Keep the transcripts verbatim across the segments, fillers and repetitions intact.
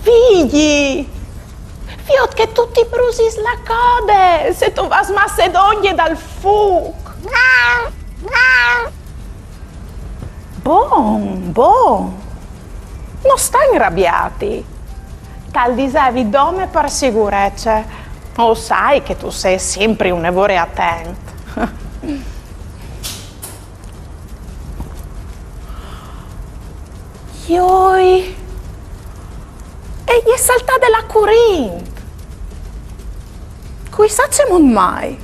Vigji! Viôt che tu ti brusis la code, se tu vâs masse dongje dal fûc. Bon, bon. No sta inrabiâti. Tal disevi dome par sigurece. O sai che tu sês simpri une vore atent. Joi! E je saltade la curint! Cui sa cemût mai?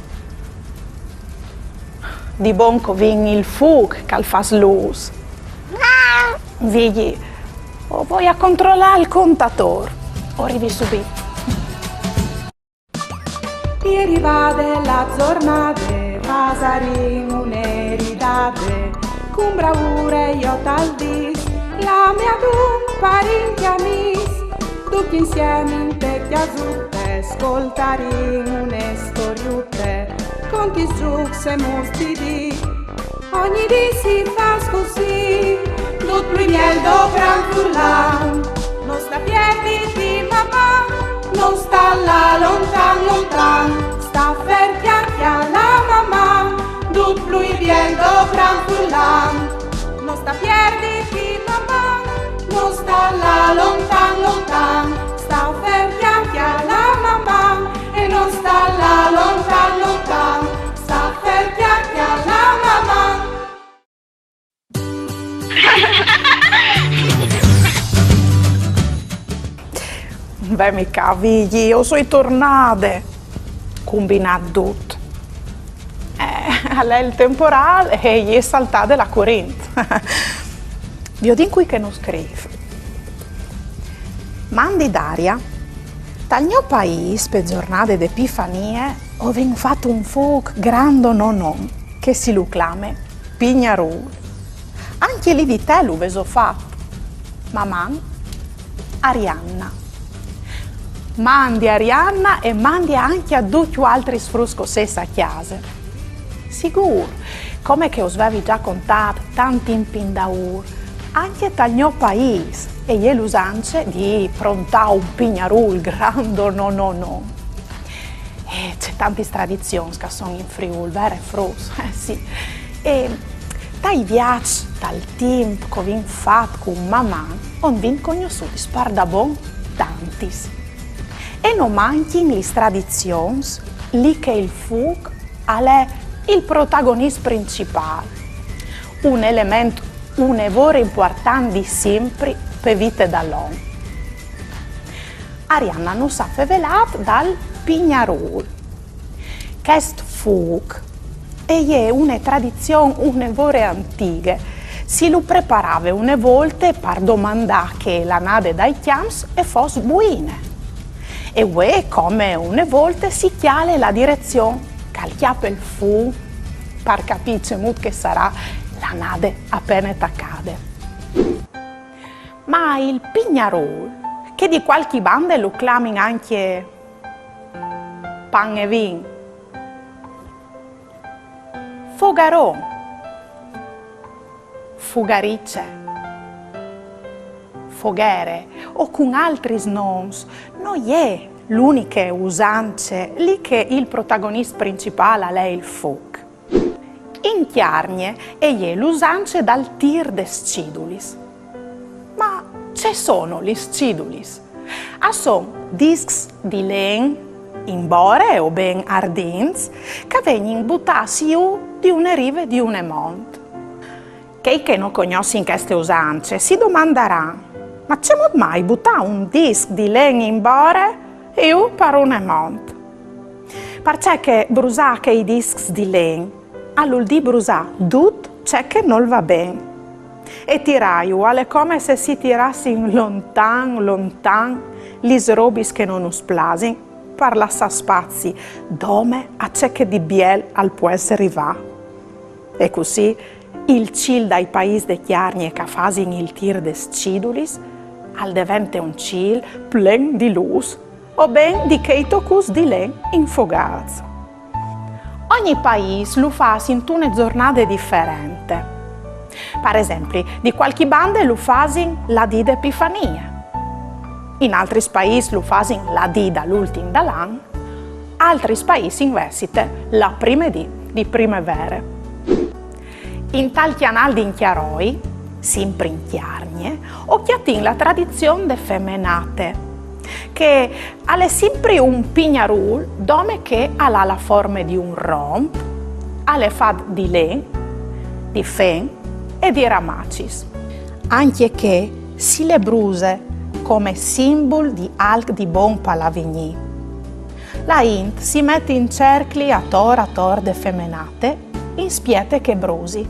Di bon che o vin il fûc che al fâs lûs. Vigji, o voi a controlâ il contatôr. O rivi subit. E je rivade la zornade, fasarìn une ridade, cun braure jo tal dîs, clamìn adun parint e amîs, ducj insiemi inte cjasute, scoltarìn une storiute, contis, zûcs e mûts di dì. Ogni dì si fâs cussì, dut plui biel dopran furlan. No sta pierditi, Maman, no sta lâ lontan, lontan. Sta fer, cjale, cjale, Maman, dut plui biel dopran furlan. No sta pierditi, Maman, no sta lâ lontan, lontan. Sta fer, cjale, cjale, Maman, e no sta lâ lontan, lontan. Sta fer, cjale, cjale, Maman. Vemi ca, Vigji, o soi tornade. Cumbinât dut. Eh, al è il temporâl e e je saltade la curint. Viodìn cui che nus scrîf. Mandi Daria, tal gno paîs, pe zornade de Epifanie, o vin fat un fûc grandonon, che si lu clame Pignarûl. Ancje li di te lu vêso fat. Maman, Arianna. Mandi Arianna e mandi ancje a ducj vualtris fruts che o sês a cjase. Sigûr, come che us vevi za contât tant timp indaûr, ancje tal gno paîs e je l'usance di prontâ un pignarûl grandonon. Eh, ce tantis tradizions che a son in Friûl, vere, fruts? Eh, sì. E tai viaçs tal timp che o vin fat cun Maman, o 'nd vin cognossudis pardabon tantis. E no mancjin lis tradizions, li che il fûc al è il protagonist principâl, un element une vore impuartant di simpri pe vite dal om. Arianna nus à fevelât dal pignarûl. Chest fûc e je une tradizion une vore antighe. Si lu preparave une volte par domandâ che l'anade dai cjamps e fos buine. E vuê, come une volte, si cjale la direzion che al cjape il fum par capî cemût che e sarà l'anade a pene tacade. Ma il pignarûl, che di cualchi bande lu clamin ancje pan e vin, fogaron, fugarice, foghere o cun altris nons, no je l'uniche usance li che il protagonist principâl al è il fûc. In Cjargne e je l'usance dal tîr des cidulis. Ma ce sono lis cidulis? A son discs di len in bore o ben ardints che a vegnin butâts jù di une rive di une mont. Chei che no cognossin cheste usance si domandaran: ma cemût mai butâ un disc di len in bore jù par une mont? Parcè che brusâ chei discs di len al vûl dî brusâ dut ce che nol va ben. E tirâju al è come se si tirassin lontan, lontan lis robis che no nus plasin, par lassâ spazi dome a ce che di biel al pues rivâ. E cussì il cîl dai paîs de Cjargne che a fasin il tîr des cidulis al devente un cîl plen di lûs, o ben di chei tocuts di len infogâts. Ogni paîs lu fâs intune zornade diferente. Par esempli, di cualchi bande lu fasin la dì de Epifanie. In altris paîs lu fasin la dì dal ultin dal an, altris paîs invezit la prime dì di primevere. Intal cjanâl di Incjaroi, simpri in Cjargne, o cjatìn la tradizion de femenate, che al è simpri un pignarûl dome che al à la forme di un romp, al è fat di len, di fen e di ramacis. Ancje chê si le bruse come simbul di alc di bon pal avignî. La int si met in cercli ator ator de femenate, in spiete che e brusi.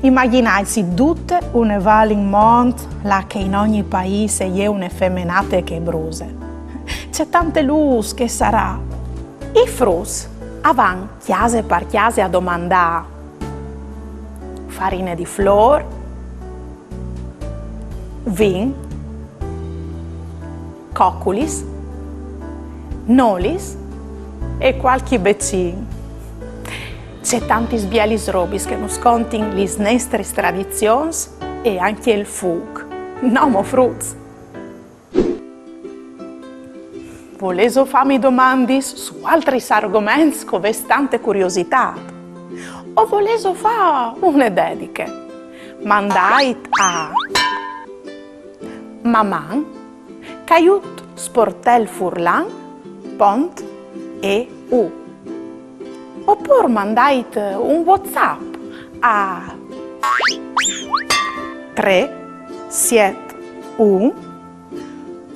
Imagjinaitsi dute une vâl in mont, là che in ogni paîs e je une femenate che e bruse. Ce tante lûs che e sarà! I fruts a van cjase par cjase a domandâ farine di flôr, vin, coculis, nolis e cualchi becin. Ce tantis bielis robis che nus contin lis nestris tradizions e ancje il fûc. No mo, fruts! Volêso fâmi domandis su altris argoments che o vês tante curiositât? O volêso fâ une dediche? Mandait a maman caiut sportelfurlan pont eu. Opûr mandait un WhatsApp a trê siet un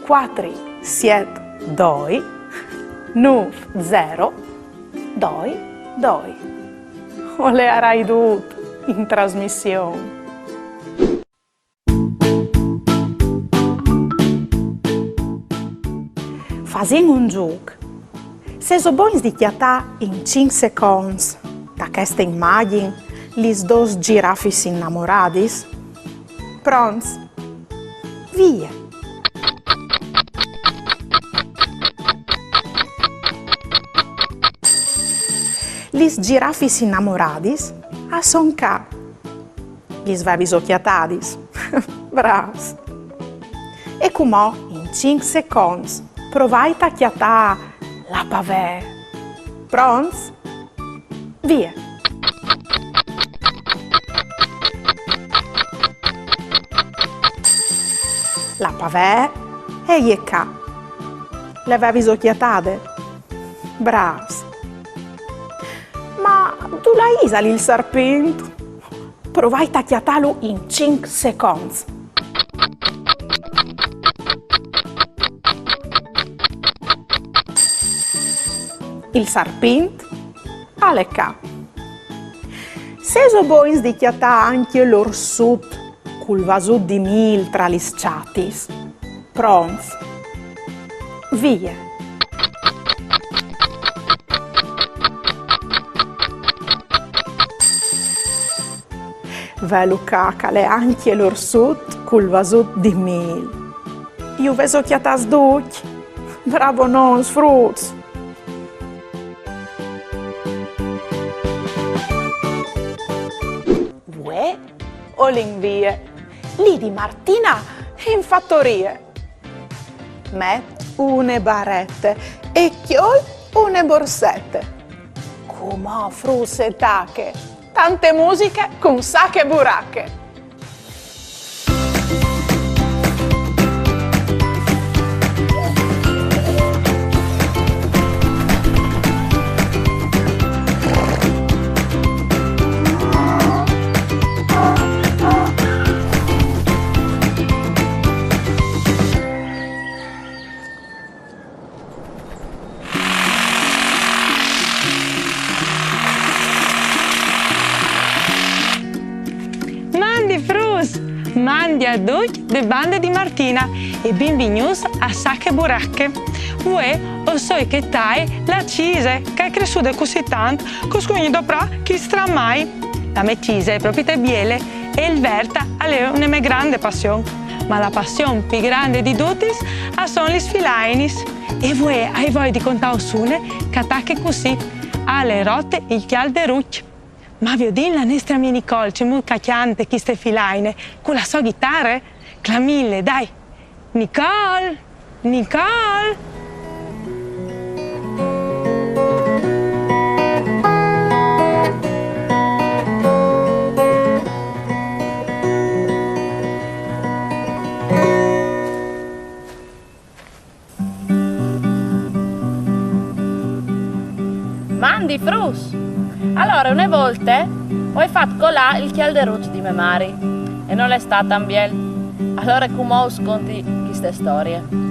cuatri siet doi nûf zero doi doi. O leiarai dut in trasmission. Fasìn un zûc. Sêso bogns di cjatâ in cinc seconts, da cheste imagjin, lis dôs girafis inamoradis? Pronts? Vie! Lis girafis inamoradis a son ca. Lis vêso cjatadis? Brâfs! E cumò, in cinc seconts, provait a cjatâ la pavee. Pronts? Vie! La pavee e je ca. Le vêso cjatade? Brâfs! Ma dulà isal il sarpint? Provait a cjatâlu in cinc seconts. Il sarpint al è ca. Sêso bogns di cjatâ ancje l'orsut cul vasut di mîl tra lis çatis? Pronts? Vie! Velu ca, che al è ancje l'orsut cul vasut di mîl. Ju vêso cjatâts ducj? Bravonons, fruts! Vuê o lin vie li di Martina in fatorie. Met une barete e cjol une borsete. Cumò, fruts, e tache tante musiche cun Sache Burache. Mandi fruts! Mandi a ducj de bande di Martina e benvignûts a Sache Burache. Vuê o soi che tai la cise, che e je cressude cussì tant che o scugni doprâ chest tramai. La mê cise e je propite biele e il vert al è une mê grande passion. Ma la passion plui grande di dutis a son lis filainis. E vuê o ai voie di contâus une che e tache cussì: Al è rot il cjâl de rucj. Ma viodìn la nestre amie Nicole cemût che e cjante cheste filaine cu la sô ghitare? Clamìnle, dai! Nicole! Nicole! Mandi fruts! Alore, une volte o ai fat colâ il cjalderuç di mê mari e nol è stât tant biel. Alore cumò us conti cheste storie.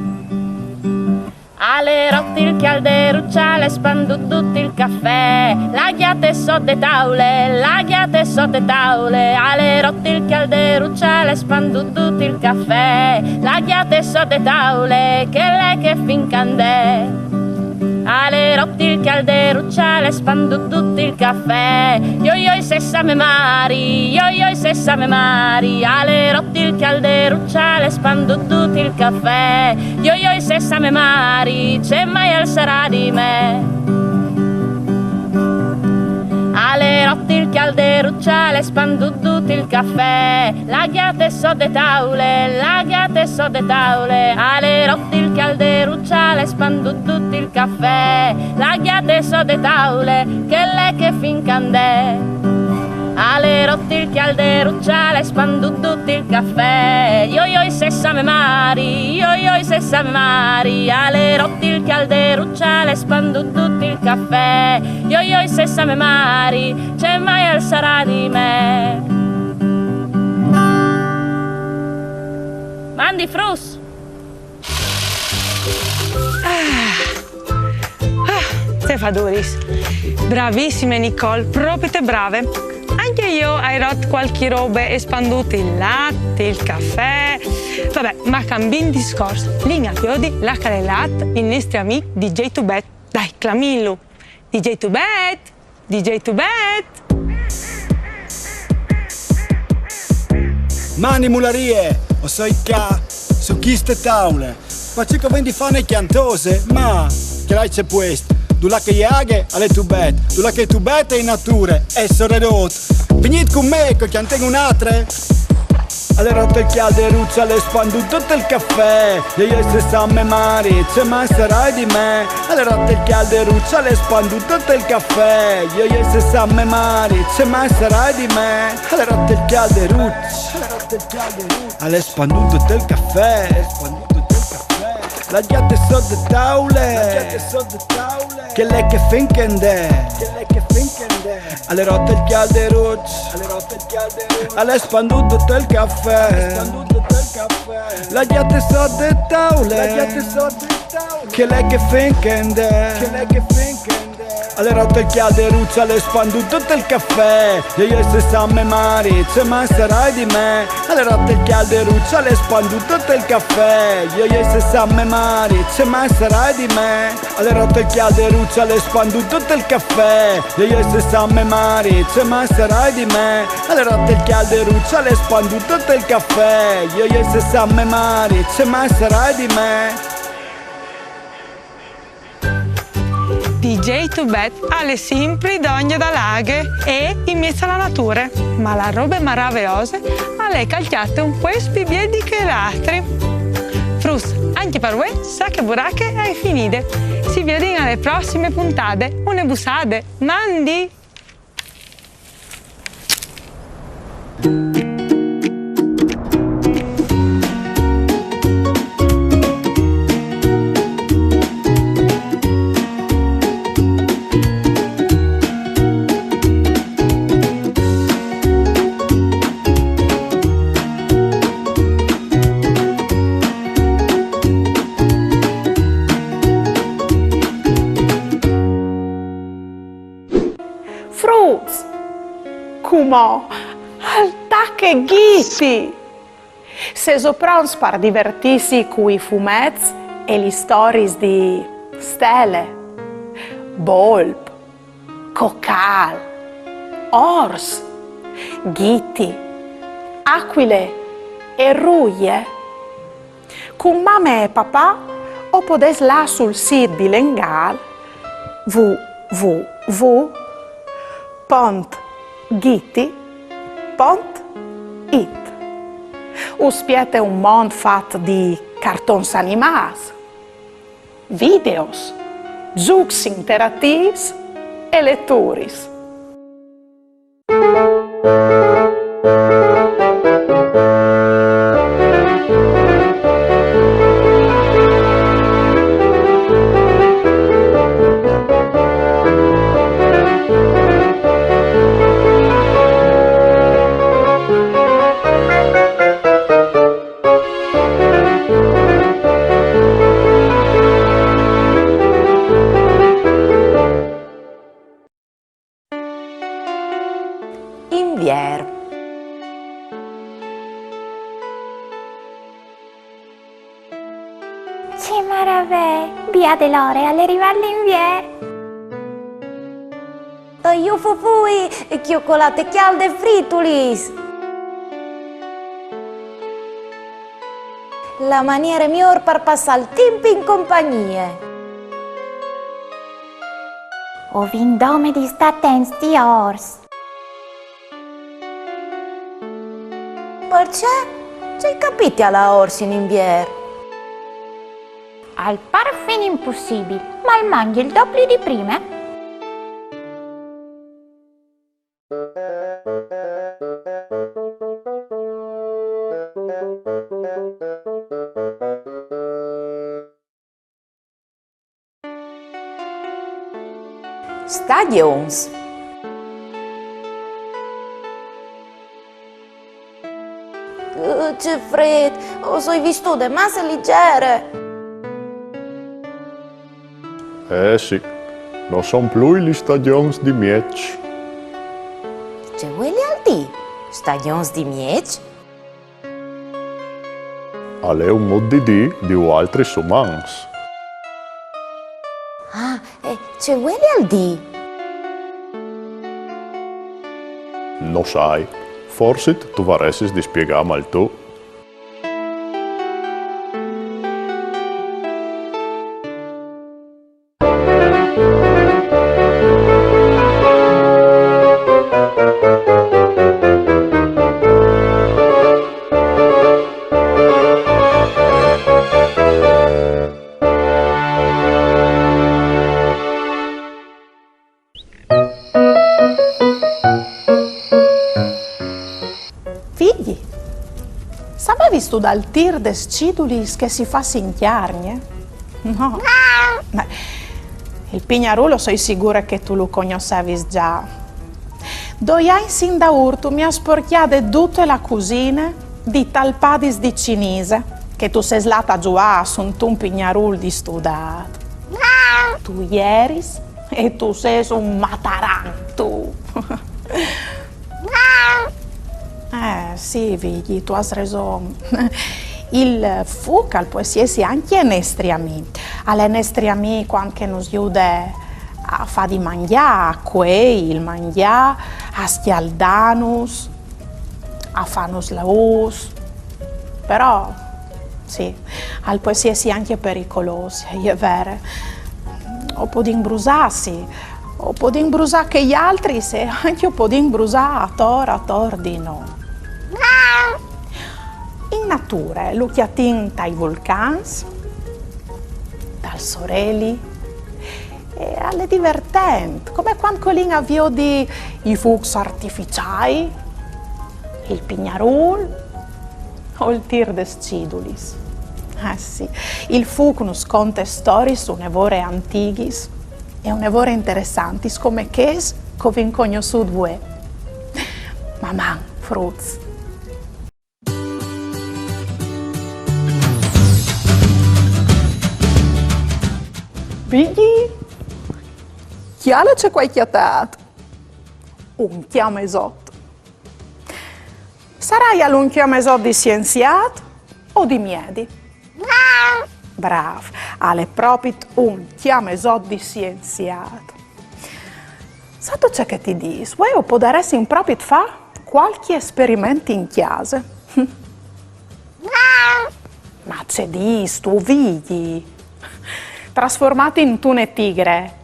Al è rot il cjalderuç, al è spandût dut il cafè, la gjate sot de taule, la gjate sot de taule, al è rot il cjalderuç, al è spandût dut il cafè, la gjate sot de taule, chê là che fin candè. Al è rot il cjalderuç, al è spandût dut il cafè, joi joi se sa mê mari, joi joi se sa mê mari, al è rot il cjalderuç, al è spandût dut il cafè, joi joi se sa mê mari, ce mai al sarà di me. Al è rot il cjalderuç, al è spandût dut il cafè, la gjate sot de taule, la gjate sot de taule, al è rot il cjalderuç, al è spandût dut il cafè, la gjate sot de taule, chê là che fin candè. Al è rot il cjalderuç, al è spandût dut il cafè, joi joi se sa mê mari, joi joi se sa mê mari, al è rot il cjalderuç, al è spandût dut il cafè, joi joi se sa mê mari, ce mai al sarà di me. Mandi fruts! Ah, ce faduris! Bravissime Nicole, propite brave! Ancje jo o ai rot cualchi robe e spandût il lat, il cafè. Vabè, ma cambìn discors. Lin a viodi là che al è lât il nestri amì di J due Bet. Dai, clamìnlu. Di J due Bet! Di J due Bet! Mandi mularie, o soi ca, su cheste taule. Parcè che o vin di fâ une cjantose, ma, cjalait ce puest, dulà che e je aghe, al è tubet, dulà che e je tubet e je nature, e soredut. Vignît cun me, che o cjantìn une altre. Al è rot il cjalderuç, al è spandût dut il cafè, joi joi se sa mê mari, ce mai al sarà di me. Al è rot il cjalderuç, al è spandût dut il cafè, joi joi se sa mê mari, ce mai al sarà di me. Al è rot il cjalderuç, al è spandût dut il cafè, la gjate sot de taule, chê là che fin candè. Al è rot il cjalderuç, al è spandût dut il cafè, la gjate sot de taule, chê là che fin candè. Al è rot il cjalderuç, al è spandût dut il cafè, joi joi se sa mê mari, ce mai al sarà di me. Al è rot il cjalderuç, al è spandût dut il cafè, joi joi se sa mê mari, ce mai al sarà di me. Al è rot il cjalderuç, al è spandût dut il cafè, joi joi se sa mê mari, ce mai al sarà di me. Al è rot il cjalderuç, al è spandût dut il cafè, joi joi se sa mê mari, ce mai al sarà di me. Di J due Bet al è simpri dongje da la aghe e in mieç a la nature, ma la robe maraveose al è che al cjate un puest plui biel di chei altris. Fruts, ancje par vuê Sache Burache e je finide. Si viodìn a la prossime pontade. Une bussade. Mandi! Fruts! Cumò al tache Ghiti! Sêso pronts par divertîsi cui fumets e lis storiis di Stele, Bolp, Cocâl, Ors, Ghiti, Acuile e Ruie? Cun mame e papà o podês lâ sul sît bilengâl www pont ghiti pont it. Us spiete un mont fat di cartons animâts, videos, zûcs interatîfs e leturis. Invier. Ce maravee! Biadelore, al è rivât l'Invier! Aiù fufui, cjocolate cjalde e fritulis! La maniere miôr par passâ il timp in compagnie. O vin dome di stâ atents di ors. Parcè? Ce i capitial a ors in Invier? Al pâr fin impussibil, ma al mangje il dopli di prime. Stagjons. Uh, ce frêt, o soi vistude masse lizere. Eh sì, no son plui lis stagjons di mieç. Ce vuelial dî, stagjons di mieç? Al è un mût di dî di vualtris umans. Ah, e ce vuelial dî? No sai, forsit tu varessis di spiegâmal tu. Figji, savevistu dal tîr des cidulis che si fâs in Cjargne? No. Beh, il pignarûl o soi sigure che tu lu cognossevis za. Doi agns indaûr tu mi âs sporcjade dute la cusine di talpadis di cinise, che tu sês lât a zuâ suntun pignarûl distudât. Tu jeris e tu sês un mataran, tu. Eh, sì, Vigji, tu âs reson. Il fûc al pues jessi ancje nestri amì. Al è nestri amì cuant che nus jude a fâ di mangjâ, a cuei il mangjâ, a scjaldânus, a fânus la ûs. Però, sì, al pues jessi ancje pericolôs, e je vere. O podìn brusâsi, o podìn brusâ chei altris e ancje o podìn brusâ ator, ator di nô. In nature lu cjatìn tai vulcans, dal soreli, e al è divertent, come cuant che o lin a viodi i fûcs artificiâi, il pignarûl o il tîr des cidulis. Eh sì, il fûc nus conte storiis une vore antighis e une vore interessantis, come chês che o vin cognossût vuê. Maman, fruts! Vigji, cjale ce che o ai cjatât! Un cjamesot. Saraial un cjamesot di sienziât o di miedi? Brâf, al è propit un cjamesot di sienziât. Sâstu ce che ti dîs? Vuê o podaressin propit fâ cualchi esperiment in cjase. Ma ce dîstu, Vigji? Trasformâti intune tigre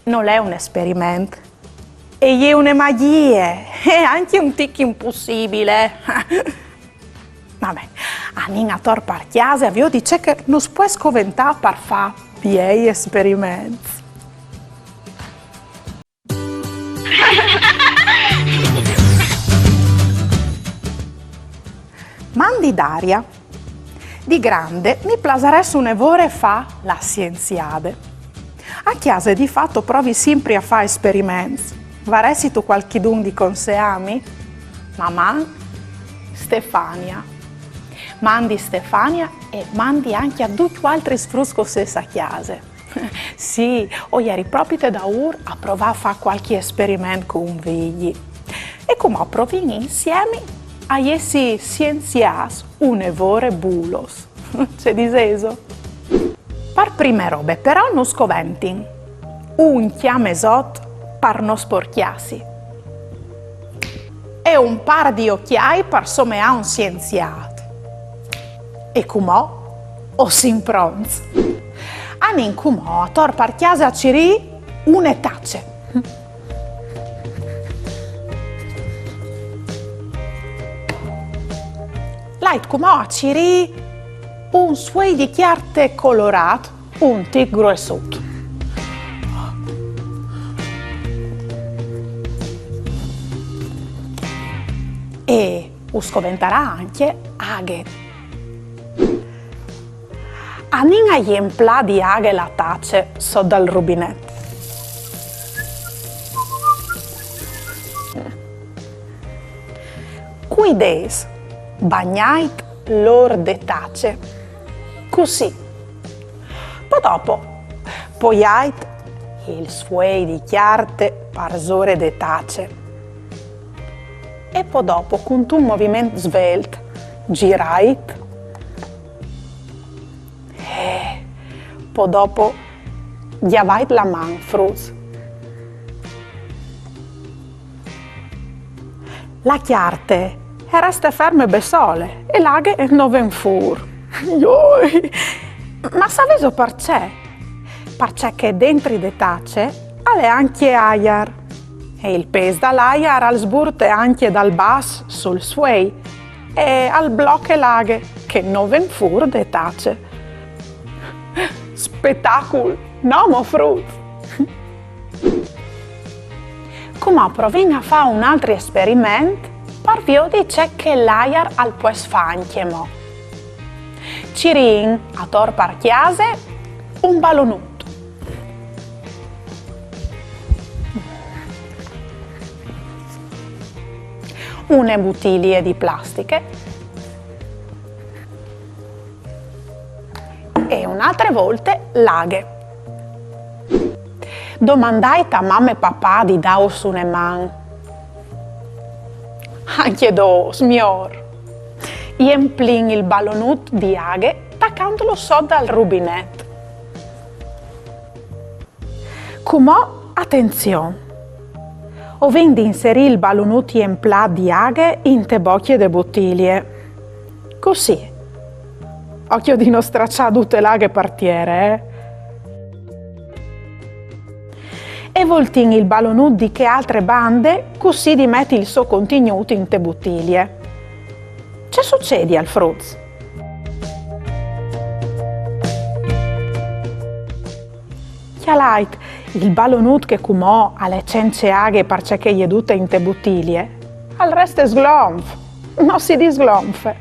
nol è un esperiment. E je une magjie, e ancje un tic impussibile. Va ben, anìn ator par cjase a viodi ce che nus pues coventâ par fâ biei esperiments. Mandi Daria. Di grande mi plasarès une vore fâ la sienziade. A cjase di fat o provi simpri a fâ esperiments. Varessistu cualchidun di conseâmi? Maman, Stefania. Mandi Stefania e mandi ancje a ducj i altris fruts che o sês a cjase. Sì, o jeri propit daûr a provâ a fâ cualchi esperiment cun Vigji. E cumò o provìn insiemi a jessi sienziâts une vore bulos. Ce disêso? Par prime robe però nus coventin un cjamesot par no sporcjâsi e un pâr di ocjâi par someâ un sienziât. E cumò o sin pronts. Anìn cumò ator par cjase a cirî une tace. Lait cumò a cirî un sfuei di cjarte colorât un tic gruessut. E us coventarà ancje aghe. Anìn a jemplâ di aghe la tace sot dal rubinet. Cui dêts bagnait l'ôr de tace. Cussì. Po dopo poiait il sfuei di cjarte parsore de tace. E po dopo, cuntun moviment svelt, girait. Eh, po dopo gjavait la man, fruts. La cjarte e reste ferme bessole e la aghe no ven fûr. Joi! Ma savêso parcè? Parcè che dentri de tace al è ancje aiar. E il pês dal aiar al sburte ancje dal bas sul sfuei e al bloche la aghe che no ven fûr de tace. Spetacul, no mo, fruts? Cumò provìn a fâ un altri esperiment par viodi ce che l'aiar al pues fâ ancjemò. Cirìn ator par cjase un balonut. Une butilie di plastiche. E une altre volte la aghe. Domandait a mame e papà di dâus une man. Ancje dôs, miôr. Jemplìn il balonut di aghe tacantlu sot dal rubinet. Cumò atenzion! O vin di inserî il balonut jemplât di aghe inte bocje de butilie. Cussì. Ocjo di no straçâ dute la aghe par tiere, eh? E voltìn il balonut di chê altre bande, cussì di meti il so contignût inte butilie. Ce sucedial, fruts? Cjalait, il balonut che cumò al è cence aghe parcè che e je dute inte butilie, al reste sglonf, no si disglonfe.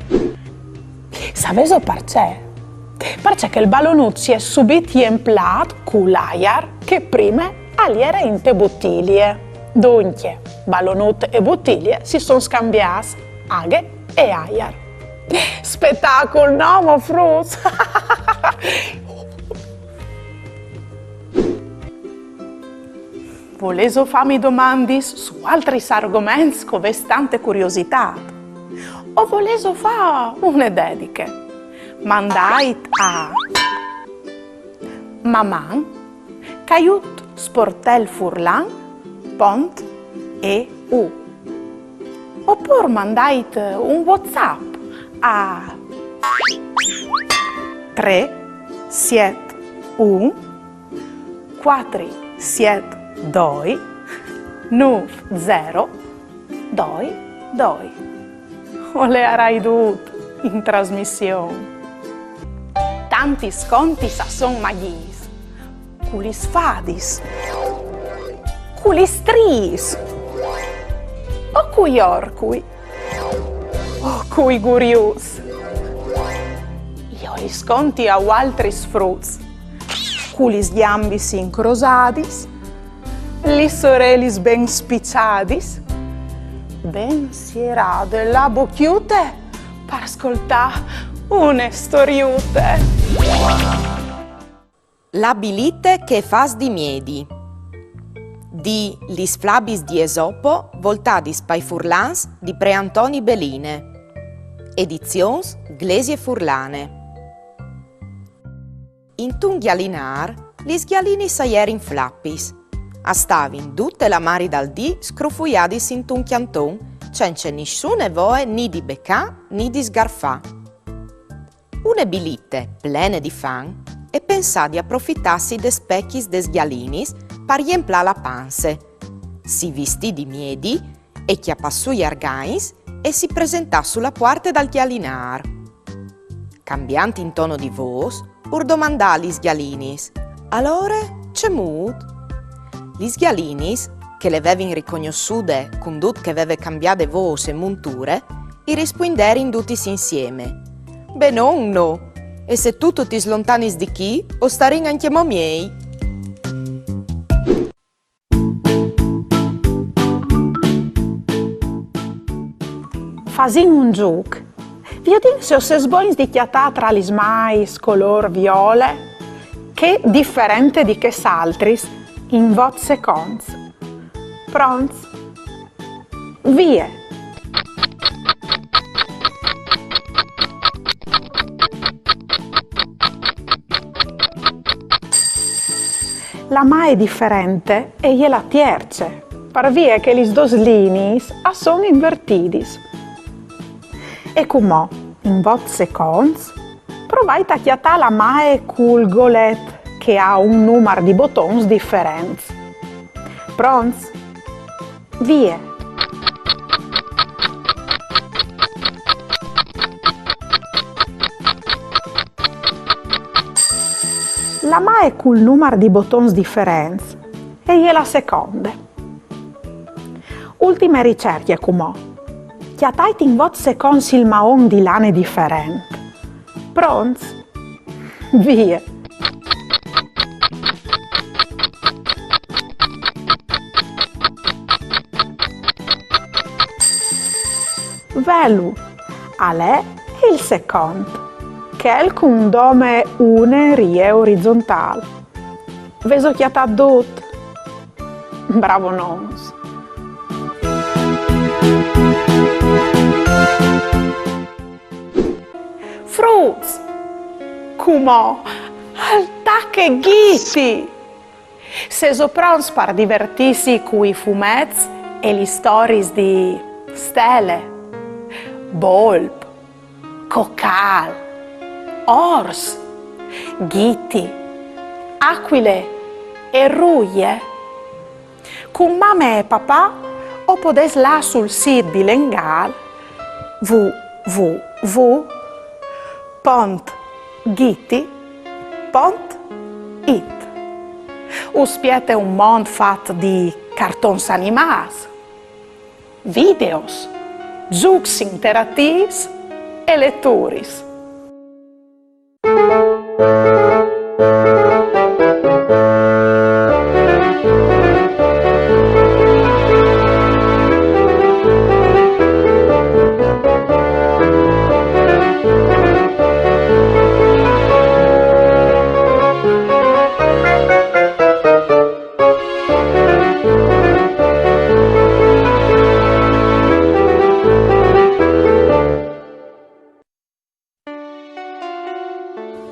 Savêso parcè? Parcè che il balonut si è subit jemplât cul aiar che prime al jere inte butilie. Duncje, balonut e butilie si son scambiâts aghe e aiar. Spetacul, no mo, fruts? Volêso fâmi domandis su altris argoments che o vês tante curiositât? O volêso fâ une dediche? Mandait a maman caiut sportel furlan pont e u. Opûr mandait un WhatsApp a trê siet un cuatri siet doi nûf zero doi doi. O leiarai dut in trasmission. Tantis contis a son magjiis. Cu lis fadis, cu lis striis, o cui orcui, o cui guriuts. Jo lis conti a vualtris fruts, cu lis gjambis incrosadis, lis orelis ben spiçadis, ben sierade la bocjute par scoltâ une storiute. La bilite che e fâs di miedi. Di Lis flabis di Esopo, voltadis pai furlans di pre Antoni Beline. Edizions Glesie Furlane. Intun gjalinâr, lis gjalinis a jerin flapis. A stavin dute la mari dal dì scrufuiadis intun cjanton, cence nissune voie ni di becâ ni di sgarfâ. Une bilite, plene di fam, e pensà di aprofitâsi des pechis des gjalinis par jemplâ la panse. Si vistì di miedi, e cjapà sù i argagns e si presentà su la puarte dal gjalinâr. Cambiant in tono di vôs, ur domandà a lis gjalinis: «Alore, cemût?» Lis gjalinis, che le vevin ricognossude cun dut che e veve cambiade vôs e munture, i rispuinderin dutis insieme: «Benon, no! E se tu tu ti slontanis di chi, o starìn ancjemò miei.» Fasìn un zûc. Viodìn se o sês bogns di cjatâ tra lis mais colôr viole chê diferente di chês altris in vot seconts. Pronts? Vie! La mae diferente e je la tierce, par vie che lis dôs liniis a son invertidis. E cumò, in vot seconts, provait a cjatâ la mae cul golet che e à un numar di botons diferents. Pronts? Vie! La mae cul numar di botons diferents e je la seconde. Ultime ricercje cumò. Cjatait in vot seconts il maon di lane diferent. Pronts? Vie! Velu, al è il secont, chel cun dome une rie orizontâl. Vêso cjatât dut? Bravonons! Fruts! Cumò al tache Ghiti! Sêso pronts par divertîsi cui fumets e lis storiis di Stele, Bolp, Cocâl, Ors, Ghiti, Acuile e Ruie? Cun mame e papà o podês lâ sul sît bilengâl w w w pont ghiti pont it. Us spiete un mont fat di cartons animâts, videos, zûcs interatîfs e leturis.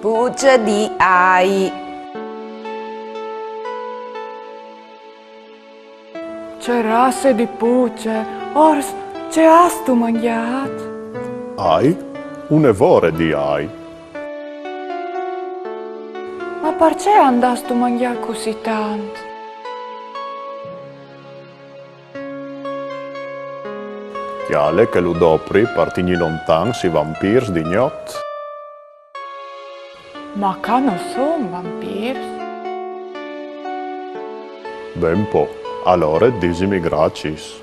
Puce di ai. Ce rasse di puce! Ors, ce âstu mangjât? Ai? Une vore di ai. Ma parcè andâstu mangjâ cussì tant? Cjale che lu dopri par tignî lontans i vampîrs di gnot. Ma ca no son vampîrs. Ben po, alore disimi graciis.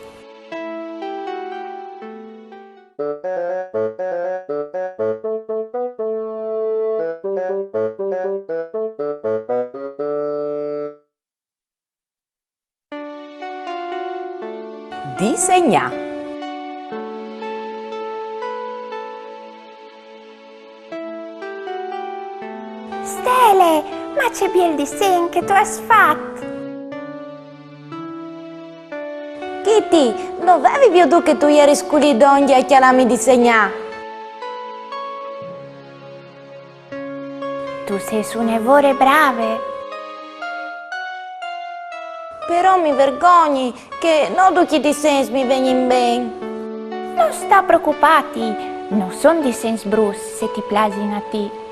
Disegnà. Stele, ma ce biel disen che tu âs fat! Kitty, no vevi viodût che tu jeris culì dongje a cjalâmi disegnâ. Tu sês une vore brave. Però mi vergogni, che no ducj i disens mi vegnin ben. No sta preocupâti, no son disens bruts se ti plasin a ti.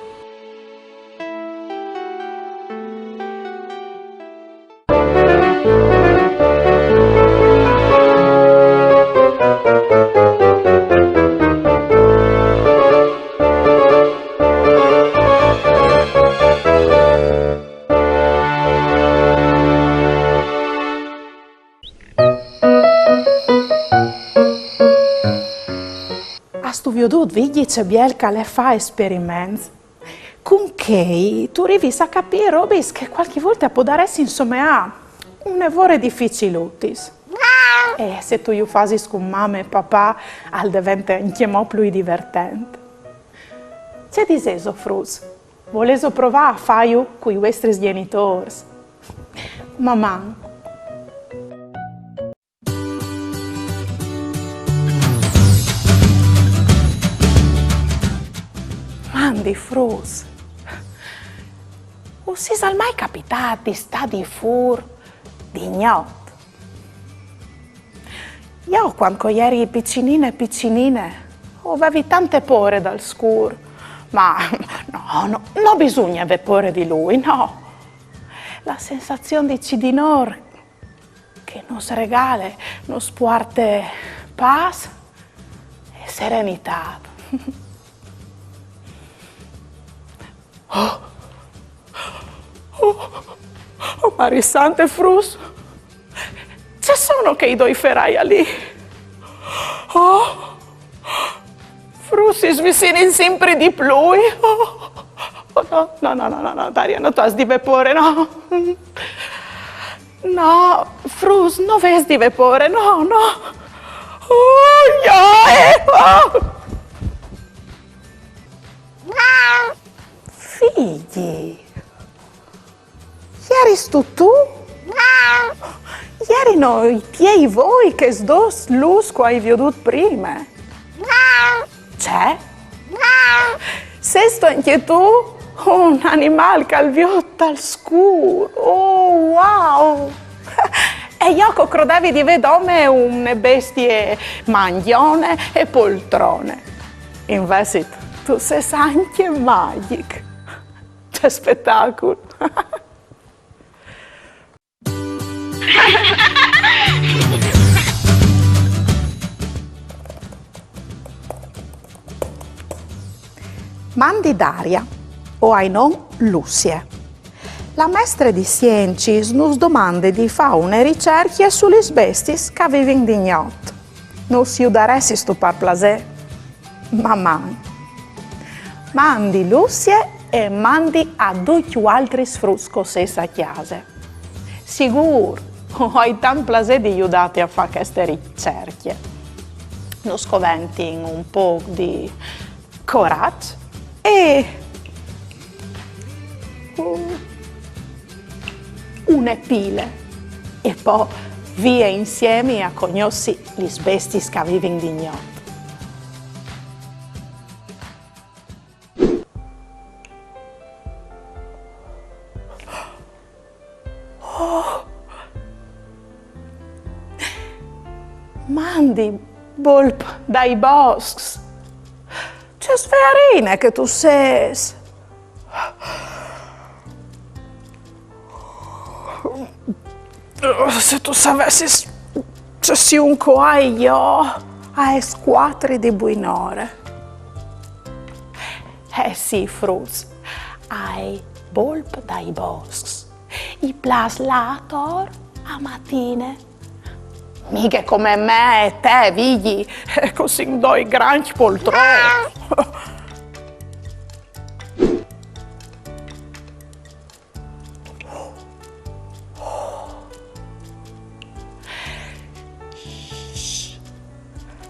Âstu viodût, Vigji, ce biel che al è fâ esperiments? Cun chei tu rivis a capî robis che cualchi volte a podaressin someâ une vore dificilutis. E se tu ju fasis cun mame e papà, al devente ancjemò plui divertent. Ce disêso, fruts? Volêso provâ a fâju cui vuestris gjenitôrs? Maman! Mandi fruts, us isal mai capitât di stâ di fûr di gnot? Jo, cuant che o jeri piçinine, piçinine, o vevi tante pôre dal scûr. Ma no, no, no bisugne vê pôre di lui, no. La sensazion di cidinôr che nus regale, nus puarte pâs e serenitât. Oh! Oh! Oh, Marie Sante, fruts! Ce sono chei doi ferai alì? Oh! Fruts, si svicinin simpri di plui. Oh! Oh, no, no, no, no, no, no, Daria, no tu âs di vê pôre, no. No, fruts, no vês di vê pôre, no, no. Oh, jo, eh, oh. Vigji, jeristu tu? Jerino i tiei voi chês dôs lûs che o ai viodût prime? Ce? Sêstu ancje tu un animâl che al viôt tal scûr? Oh, wow! E jo che o crodevi di vê dome une bestie mangjone e poltrone. Invezit, tu sês ancje magjic. Ce spetacul! Mandi Daria, o ai non Lucie. La mestre di siencis nus domande di fâ une ricercje su lis bestiis che a vivin di gnot. Nus judaressistu par plasê? Maman! Mandi Lucie e mandi a ducj vualtris fruts che o sês a cjase. Sigûr, o ai tant plasê di judâti a fâ cheste ricercje. Nus coventin un pôc di coraç e une pile. E po vie insiemi a cognossi lis bestiis che a vivin di gnot. Oh! Mandi, bolp dai boscs! Ce sfearine che tu sês! Se tu savessis ce sium che o ai jo aes cuatri di buinore. Eh sì, fruts, ai bolp dai boscs i plâs lâ ator A matine. Mighe come me e te, Vigji, che o sin doi grancj poltrons.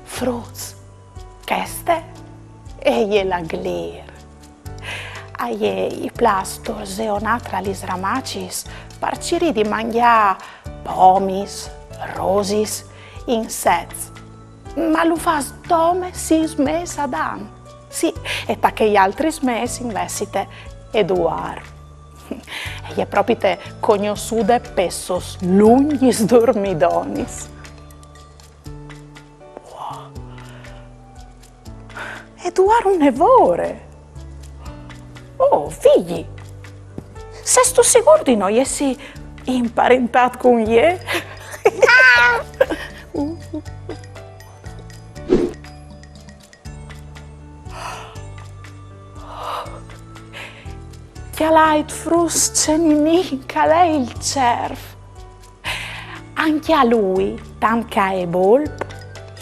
Fruts, cheste e je la glir. A jê i plâs torzeonâ tra lis ramacis par cirî di mangjâ pomis, rosis, insets. Ma lu fâs dome sîs mês ad an. Sì, e ta chei altris mês invezit e duar. E je propit cognossude pes sôs lungjis durmidonis. E duar une vore. Oh, Vigji, sêstu sigûr di no jessi imparentât cun jê? Cjalait, fruts, ce ninin che al è il cerf. Ancje a lui, tant che ae bolp,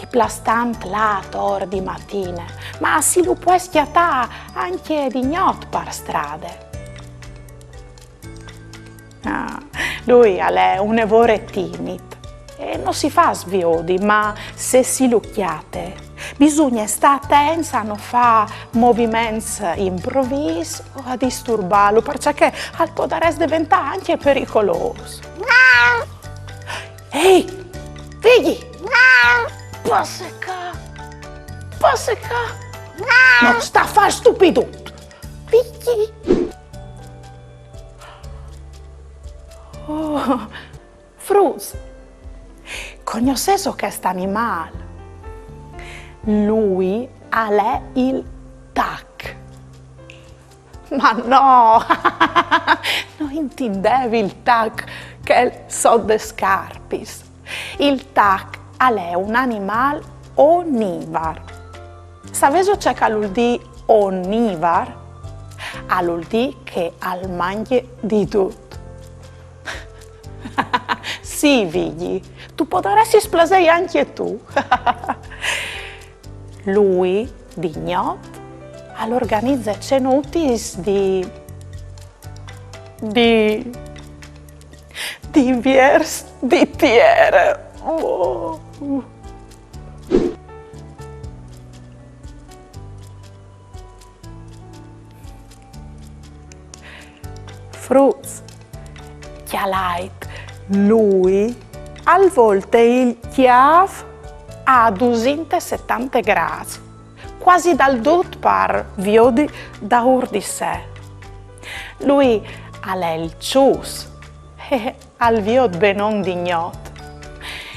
i plâs tant lâ ator di matine, ma si lu pues cjatâ ancje di gnot par strade. Ah, lui al è une vore timit e no si fâs viodi, ma se si lu cjate, bisugne stâ atents a no fâ moviments improvîs o a disturbâlu, parcè che al podarès deventâ ancje pericolôs. Ehi, Vigji! Passe ca! Passe ca! No sta a fâ stupidut! Vigji! Oh, fruts, cognossêso chest animâl? Lui al è il tac. Ma no! No intindevi il tac, chel sot des scarpis. Il tac al è un animâl onivar. Savêso ce che al vûl dî onivar? Al vûl dî che al mangje di dut. Sì, Vigji, tu podaressis plasei ancje tu. Lui, di gnot, al organize cenutis di, di, di viers di tiere. Oh. Fruts, cjalait, lui al volte il cjâf a dusinte e setante grâts, cuasi dal dut par viodi daûr di se. Lui al è il çus. Al viôt benon di gnot.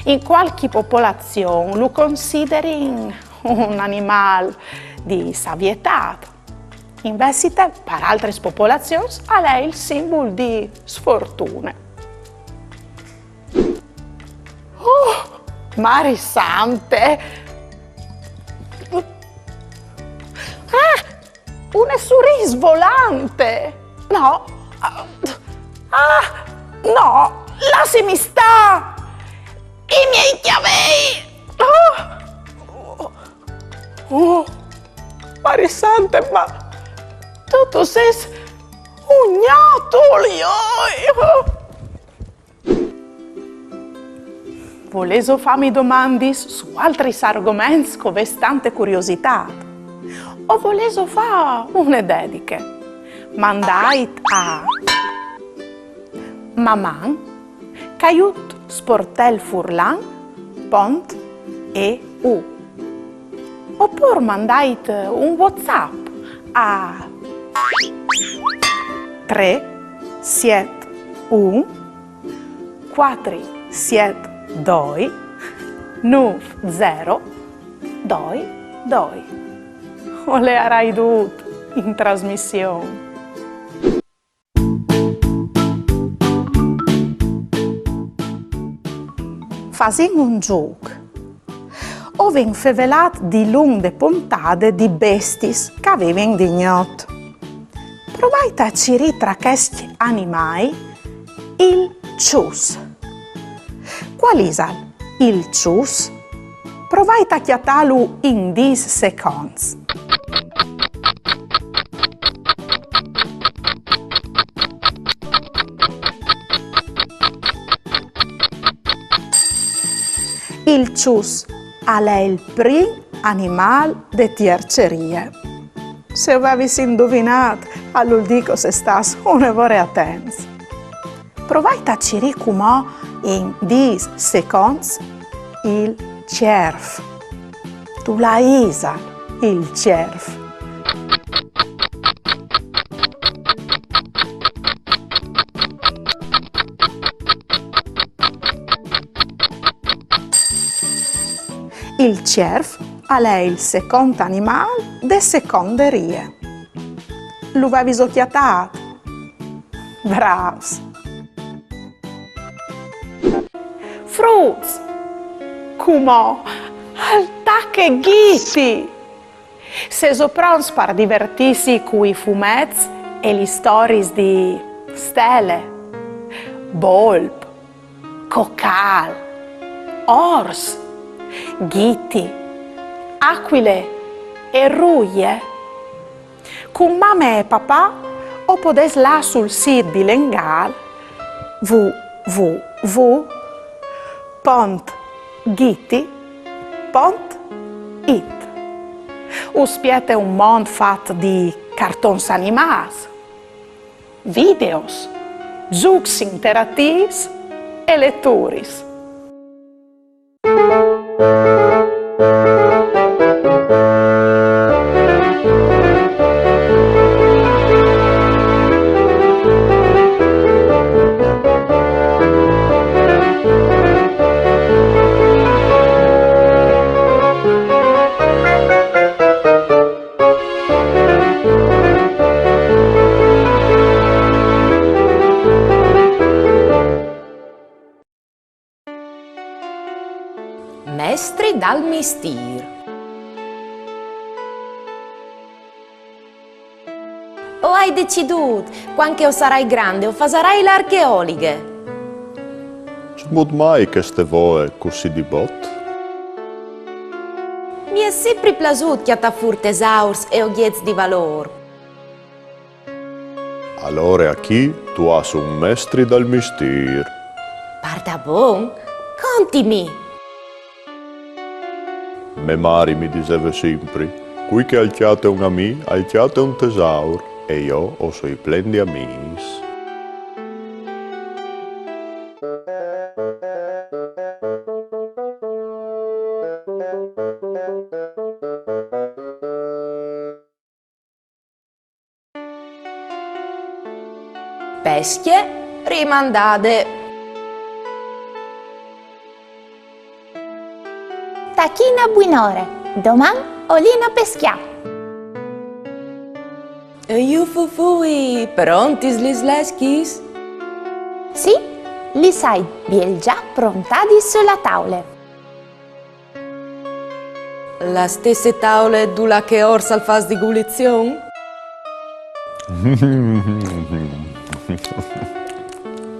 In cualchi popolazion lu considerin un animâl di savietât. Invezit, par altris popolazions, al è il simbul di sfortune. Oh, Mari Sante! Ah! Une surîs volante! No! Ah, no! Lassimi stâ! I miei cjavei! Ah! Oh, Mari Sante, ma tu, tu sês un gnotul, joi! Volêso fâmi domandis su altris argoments che o vês tante curiositât? O volêso fâ une dediche? Mandait a maman caiut sportelfurlan pont eu. Opûr mandait un WhatsApp a trê siet un cuatri siet doi nûf zero doi doi. O leiarai dut in trasmission. Fasìn un zûc. O vin fevelât dilunc de pontade di bestiis che a vivin di gnot. Provait a cirî tra chescj animâi il çus. Cuâl isal il çus? Provait a cjatâlu in dîs seconts. Il çus al è il prin animâl de tiercerie. Se o vevis induvinât, al vûl dî che o sês stâts une vore atents. Provait a cirî cumò in dîs seconts il cerf. Dulà isal il cerf? Il cerf al è il secont animâl de seconde rie. Lu vevis cjatât? Brâfs! Fruts! Cumò al tache Ghiti! Sêso pronts par divertîsi cui fumets e lis storiis di Stele, Bolp, Cocâl, Ors, Ghiti, Acuile e Ruie? Cun mame e papà o podês lâ sul sît bilengâl w w w pont ghiti pont it. Us spiete un mont fat di cartons animâts, videos, zûcs interatîfs e leturis. Mestri dal mistîr. O ai decidût, cuant che o sarai grande o fasarai l'archeolighe. Cemût mai cheste voie cussì di bot? Mi è simpri plasût cjatâ fûr tesaurs e ogjets di valôr. Alore achì tu âs un mestri dal mistîr. Pardabon? Contimi! Mê mari mi diseve simpri: cui che al cjate un amì, al cjate un tesaur, e jo o soi plen di amîs. Pescje rimandade. Tachìn a buinore, doman o lin a pescjâ. E ju fufui, prontis lis leschis? Sì, lis ai bielzà prontadis su la taule. La stesse taule dulà che Ors al fâs di gulizion?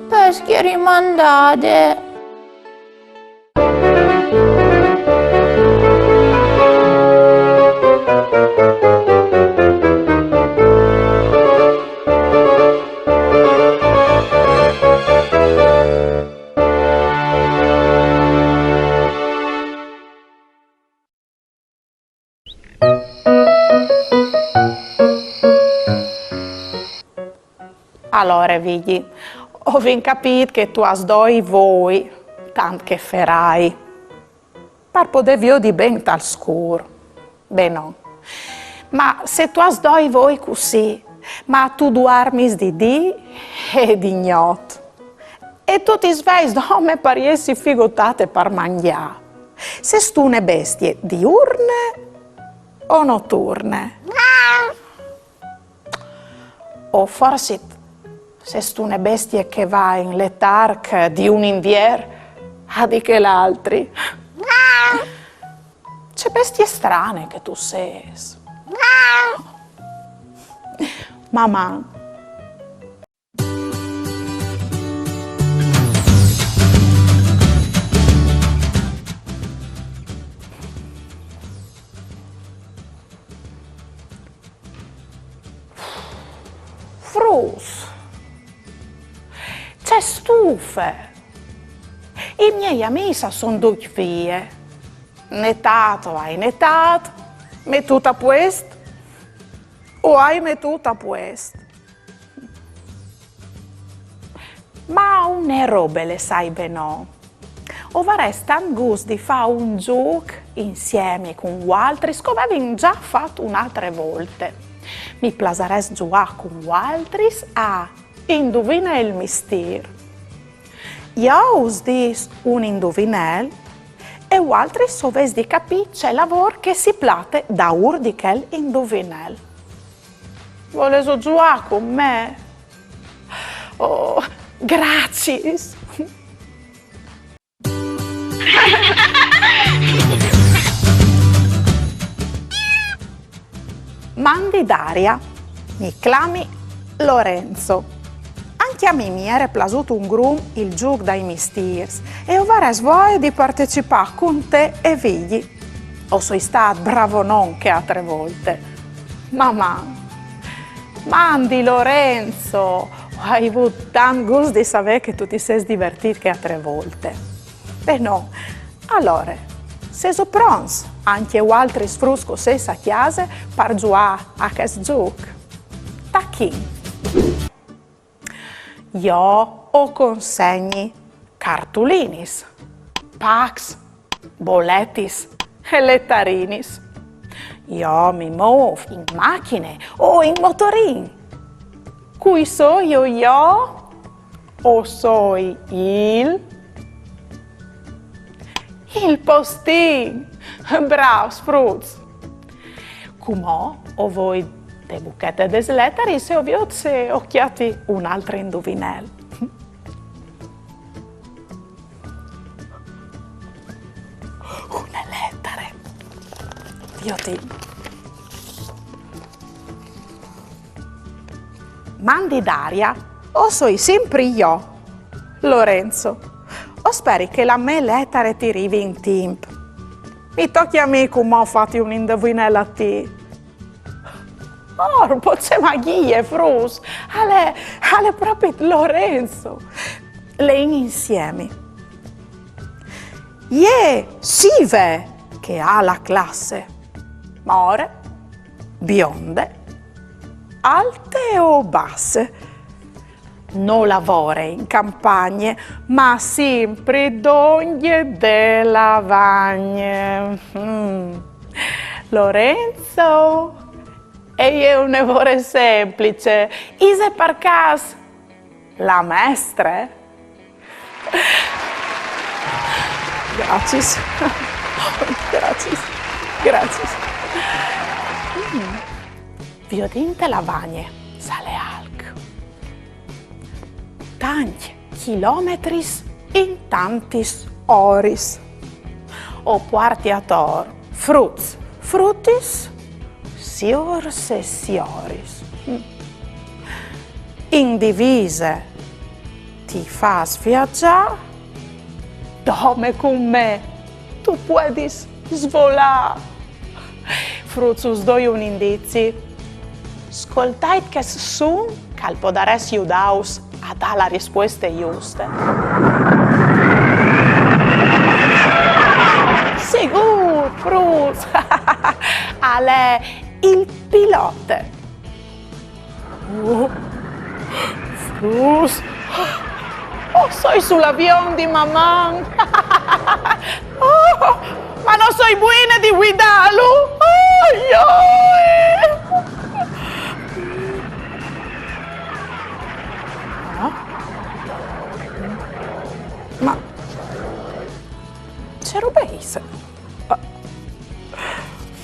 Pescje rimandade. Alore, Vigji, o vin capît che tu âs doi voi, tant che ferai, par podê viodi ben tal scûr. Benon. Ma se tu âs doi voi cussì, ma tu duarmis di dì e di gnot. E tu ti sveis dome par jessi figotât e par mangjâ. Sêstu une bestie diurne o noturne? O forsit sêstu une bestie che e va in letarc di un invier a di chel altri? Ce bestie strane che tu sês. Maman! Fruts! Ce stufe! I miei amîs a son ducj vie. Netât o ai netât, metût a puest, o ai metût a puest. Ma une robe le sai ben no. O varès tant gust di fâ un zûc insiemi cun voaltris, come o vevin za fat une altre volte. Mi plasarès zuiâ cun voaltris a Induvine il mistîr. Jo us dîs un induvinel e voaltris o vês di capî ce lavôr che si plate daûr di chel induvinel. Volêso zuiâ cun me? Oh, graciis! Mandi Daria, mi clami Lorenzo. Ancje a mi mi jere plasût un grum il zûc dai mistîrs e o varès voie di partecipâ cun te e Vigji. O soi stât bravonon chê altre volte. Maman! Mandi Lorenzo! O ai vût tant gust di savê che tu ti sês divertît chê altre volte. Benon, alore, sêso pronts ancje voaltris fruts che o sês a cjase par zuiâ a chest zûc? Tachìn! Jo o consegni cartulinis, pacs, boletis e letarinis. Jo mi môf in machine o in motorin. Cui soio jo? O soi il... Il postin! Brâfs fruts! Cumò o voi te buchete des letaris e o viôt se o cjati un altri induvinel. Une letare. Viodìn. Mandi Daria, o soi simpri jo, Lorenzo. O speri che la mê letare ti rivi in timp. Mi tocje a mi cumò fâti un induvinel a ti. Orpo, ce magjie, fruts! Al è, al è propit Lorenzo. Leìn insiemi. Jê sive che e à la classe. More, bionde, alte o basse. No lavore in campagne, ma simpri dongje de lavagne. Mm. Lorenzo, e je une vore semplice. Ise par câs la mestre? Graciis. Graciis. Graciis. Mm. Viodìn te lavagne, se al è alc. Tancj chilometris in tantis oris. O puarti ator fruts, frutis, siôrs e sioris. In divise ti fâs viazâ, dome cun me tu puedis svolâ. Fruts, us doi un indizi. Scoltait chest sun che al podarès judâus a dâ la rispueste juste. Sigûr, fruts! Al è il pilote. Oh, fruts! O soi sul avion di Maman! Oh, ma no soi buine di vuidâlu! Oi, oi! Ah? Ma ce robe ise?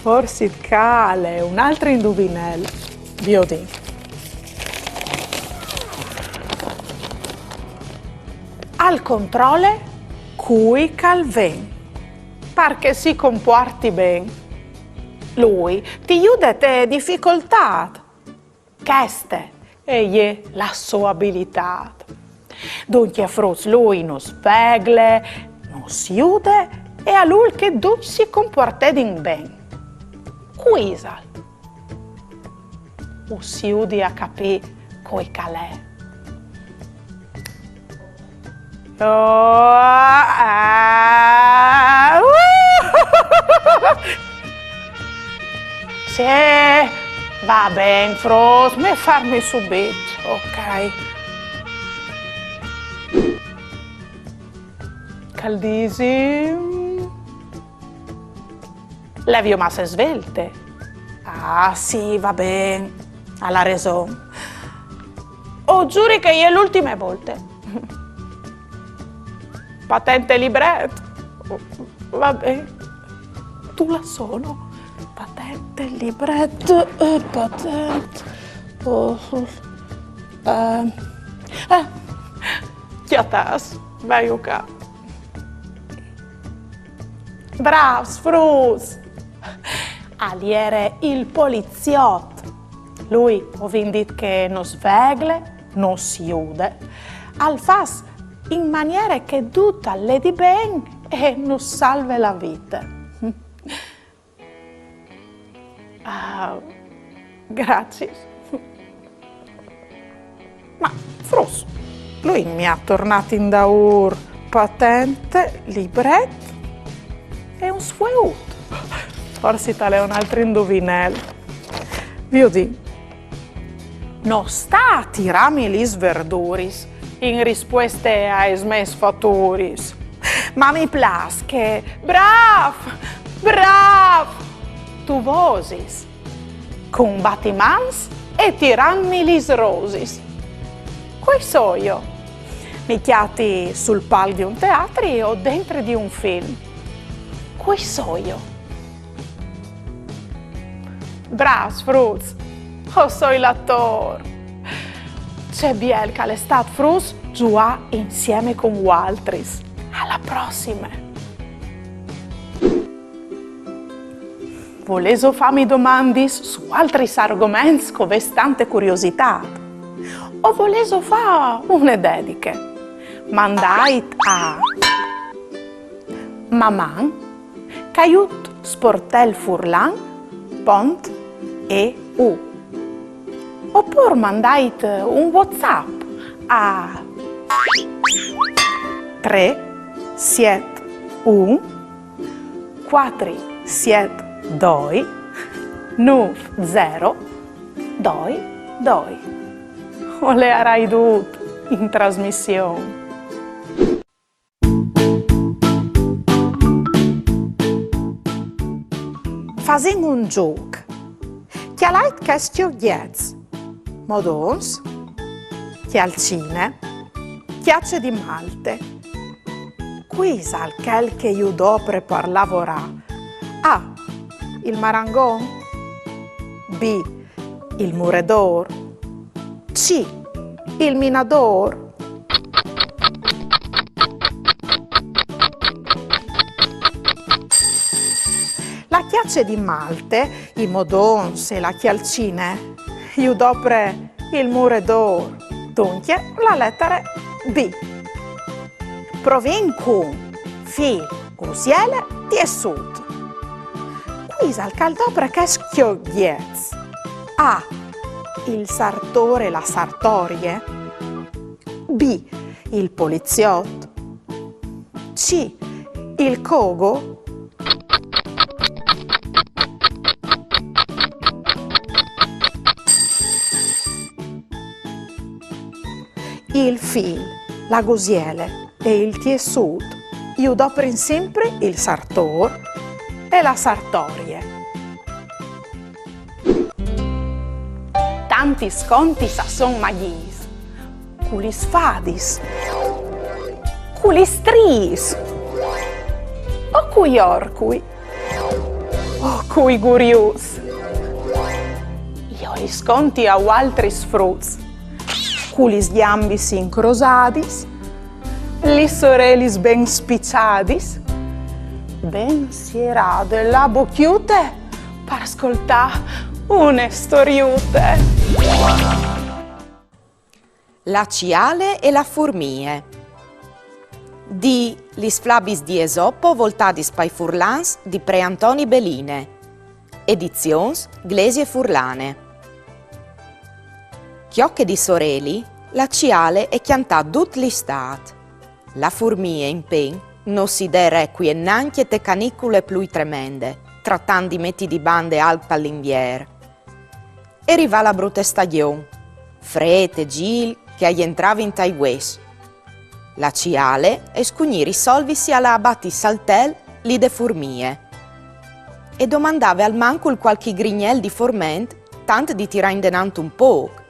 Forsit che al è un altri induvinel. Viodìn. Al controle cui che al ven, par che si compuarti ben. Lui ti jude te dificoltât. Cheste e je la sô abilitât. Duncje, fruts, lui nus vegle, nus jude e al vûl che ducj si compuartedin ben. Cui isal? Us judi a capî Oi, calè. Oh, ah, uh. Sì, va ben, fruts, me fermi subit. Ok. Caldissim. Le vio masse svelte. Ah, sì, va ben. Al à reson. O zuri che e je l'ultime volte. Patente libret. Va ben. Tu la sono. Patente libret. Eh, patent. Oh, eh, eh. Cjatàs. Vegno ca. Brâfs, fruts! Al jere il poliziot. Lui, o vin dit che nus vegle, nus jude, al fâs in maniere che dut al ledi ben e nus salve la vite. Ah, graciis. Ma, fruts, lui mi à tornât indaûr patente, libret e un sfueut. Forsit al è un altri induvinel. Viodìn. No sta a tirâmi lis verduris in rispueste aes mês faturis. Ma mi plâs che brâf, brâf, tu vosis, cun batimans e tirantmi lis rosis. Cui soio? Mi cjati sul palc di un teatri o dentri di un film. Cui soio? Brâfs, fruts! O soi l'atôr! Ce biel che al è stât, fruts, zuiâ insiemi cun voaltris. A la prossime! Volêso fâmi domandis su altris argoments che o vês tante curiositât? O volêso fâ une dediche? Mandait a maman caiut sportelfurlan pont e u. Opûr mandait un WhatsApp a trê siet un cuatri siet doi nûf zero doi doi. O leiarai dut in trasmission. Fasìn un zûc. Cjalait chescj ogjets: modons, cjalcine, cjace di malte. Cui isal chel che ju dopre par lavorâ? A. Il marangon. B. Il muredôr. C. Il minadôr. La cjace di malte, i modons e la cjalcine ju dopre il muredôr. Duncje, la letare B. Provìn cun fîl, gusiele, tiessût. Cui isal che al dopre chescj ogjets? A. Il sartôr e la sartorie. B. Il poliziot. C. Il cogo. Il fîl, la gusiele e il tiessût ju doprin simpri il sartôr e la sartorie. Tantis contis a son magjis, cu lis fadis, cu lis striis, o cui orcui, o cui guriuts. Jo lis conti a voaltris, fruts, cu lis gjambis incrosadis, lis orelis ben spiçadis, ben sierade la bocjute par scoltâ une storiute. La cjale e la furmie. Di Lis flabis di Esopo voltadis pai furlans di pre Antoni Beline. Edizions Glesie Furlane. Cjoche di soreli, la cjale e cjantà dut l'istât. La furmie, impen, no si dè requie nancje te canicule plui tremende, tratant di meti di bande alc pal invier. E rivà la brute stagjon, frêt e zîl che a jentravin tai vues. La cjale e scugnì risolvisi a lâ a bati saltel li de furmie. E domandave almancul cualchi grignel di forment, tant di tirâ indenant un pôc.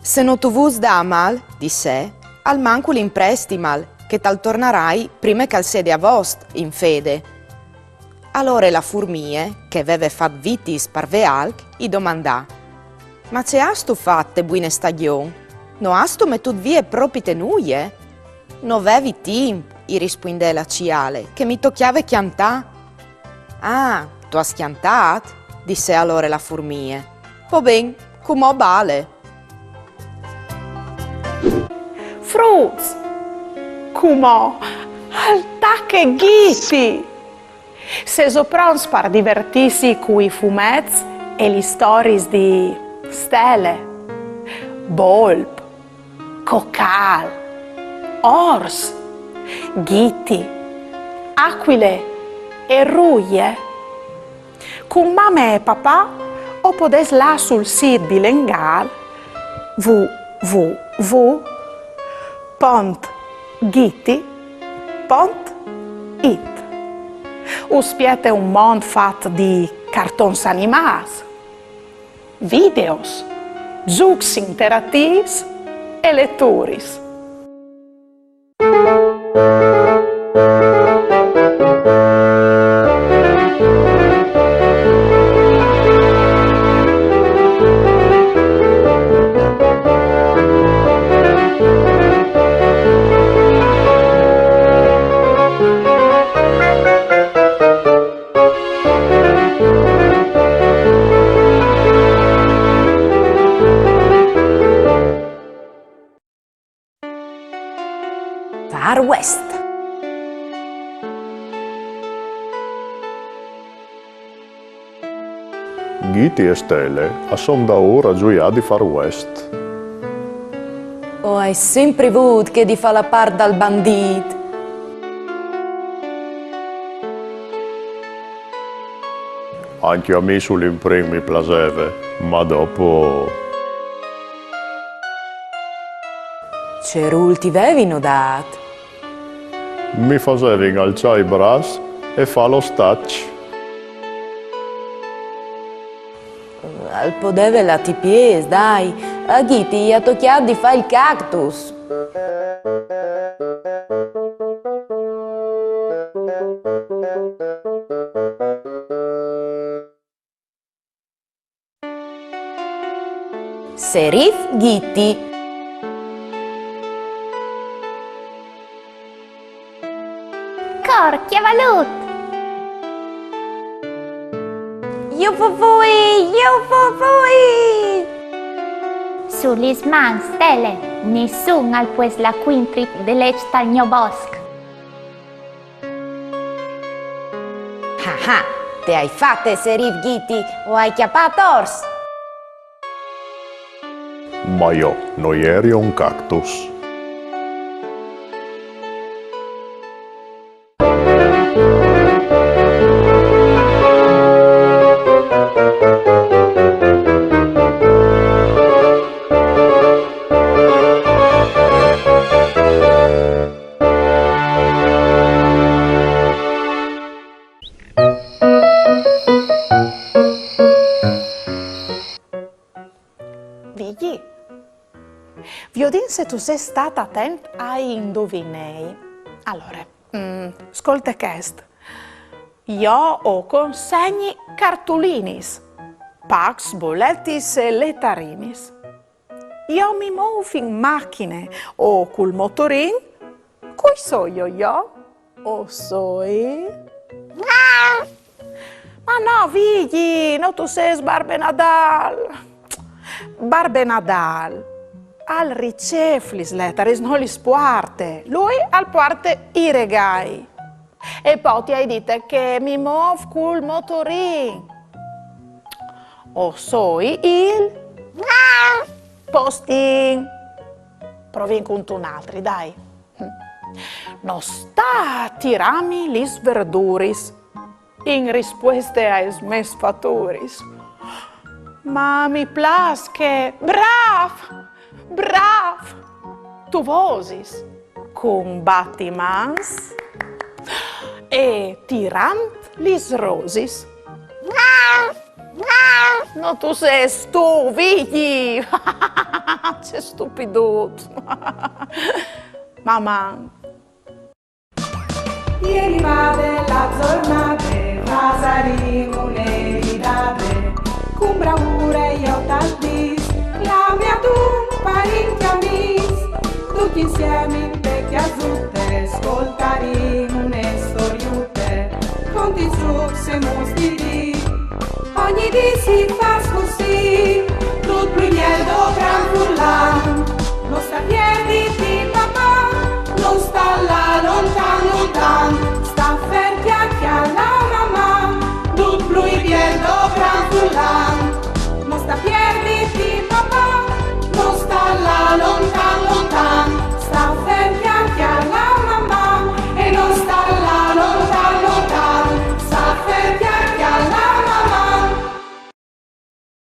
Se no tu vûs dâmal, dissè, almancul imprestimal, che tal tornarai prime che al sede avost, in fede. Alore la furmie, che e veve fat vitis par vê alc, i domandà: Ma ce âstu fat te buine stagjon? No âstu metût vie propite nuie? No vevi timp, i rispuindè la cjale, che mi tocjave cjantâ. Ah, tu âs cjantât? Dissè alore la furmie. Po ben, cumò bale. Fruts! Cumò al tache Ghiti! Sêso pronts par divertîsi cui fumets e lis storiis di Stele, Bolp, Cocâl, Ors, Ghiti, Acuile e Ruie? Cun mame e papà o podês lâ sul sît bilengâl w w w pont ghiti pont it. Us spiete un mont fat di cartons animâts, videos, zûcs interatîfs e leturis. Far West. Ghiti e Stele a son daûr a zuiâ di Far West. O ai simpri vût chê di fâ la part dal bandît. Ancje a mi sul imprin mi plaseve, ma dopo... Ce rûl ti vevino dât? Mi fasevin alçâ i braçs e fâ l'ostaç. Al podeve lâti piês, dai. A Ghiti i à tocjât di fâ il cactus. Serif Ghiti. Cor cjavalut! Iu fu fui, iu fu fui! Su lis mans, Stele, nissun al pues lâ cuintri de leç tal gno bosc. Ah ah, te ai fate, Serif Ghiti, o ai cjapât Ors! Ma jo no jeri un cactus. Vigji, viodìn se tu sês stât atent ai induvinei. Alore, mm, scolte chest. Jo o consegni cartulinis, pacs, boletis e letarinis. Jo mi môf in machine o cul motorin. Cui soio jo? O soi... Ma no, Vigji, no tu sês Barbe Nadâl. Barbe Nadâl al ricêf lis letaris, no lis puarte. Lui al puarte i regâi. E po ti ai dite che mi môf cul motorin. O soi il... Postin! Provìn cuntun altri, dai. No sta a tirâmi lis verduris in rispueste aes mês faturis. Ma mi plâs che, brâf, brâf, tu vosis cun batimans e tirant lis rosis. No, tu sês tu, Vigji! Ce stupidut! Maman! E rivade la zornade, fasarìn une ridade, cun braure jo tal dîs, clamìn adun parint e amîs, ducj insiemi inte cjasute, scoltarìn une storiute, contint sul semus di dì. Ogni dì si fâs